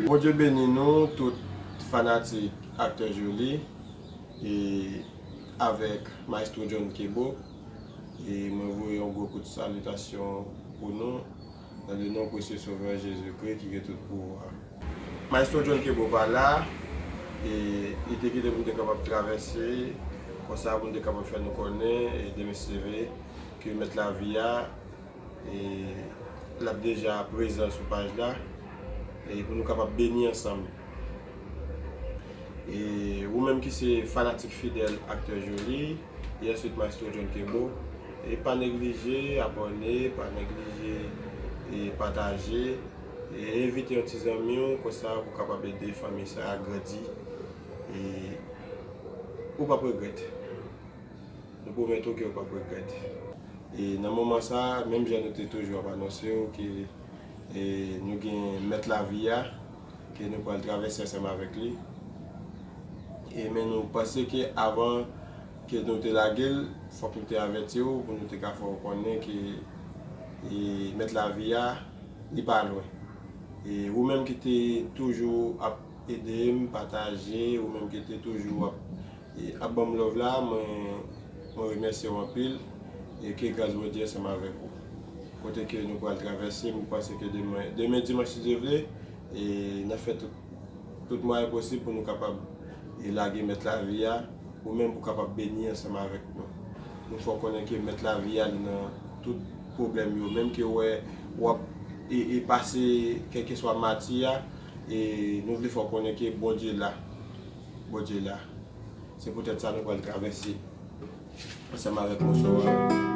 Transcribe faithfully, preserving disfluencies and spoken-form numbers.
Bondye beni nou tout fanatik Aktè Joly e avèk Maestro John Kebo. E mwen voye yon gwo kout salitasyon pou nou nan le non presye Sovè Jezikri ki gen tout pouvwa. Maestro John Kebo pa la, e li te kite pou n te kapab travèse, konsa pou n te kapab fè nou konnen e demen seve ke Mèt Lavi a e l ap deja prezan sou paj la e pou nou kapab beni ansanm. E ou menm ki se fanatik fidèl Aktè Joly e answit Maestro John Kebo, e pa neglije abòne, pa neglije e pataje, e envite yon ti zanmi w konsa pou kapab ede fanmi sa a grandi. E ou p ap regrèt. Nou pwomèt ou ke w p ap regrèt. E nan moman sa a, menm jan nou te toujou ap anonse w ke e nou gen Mèt Lavi a, ke nou pral travèse ansanm avèk li. E men nou panse ke avan ke nou te lage l, fòk nou te avèti w pou nou te ka fè w konnen ke e Mèt Lavi a, li pa lwen. E ou menm ki te toujou ap ede m pataje, ou menm ki te toujou ap e ap ban m love la, mwen, mwen remèsye w anpil e ke gras Bondye ansanm avèk ou. Kote ke nou pral travèse, mwen panse ke demen, demen dimanch si Dye vle, e n ap fè tout, tout mwayen posib pou nou kapab e lage Mèt Lavi a, ou menm pou kapab beni ansanm avèk nou. Nou fè w konnen ke Mèt Lavi a, li nan tout pwoblèm yo, menm ke w wè w ap e, e pase kèlkeswa mati a, e nou vle fè w konnen ke Bondye la. Bondye la. Se poutèt sa nou pral travèse ansanm avèk mòso a.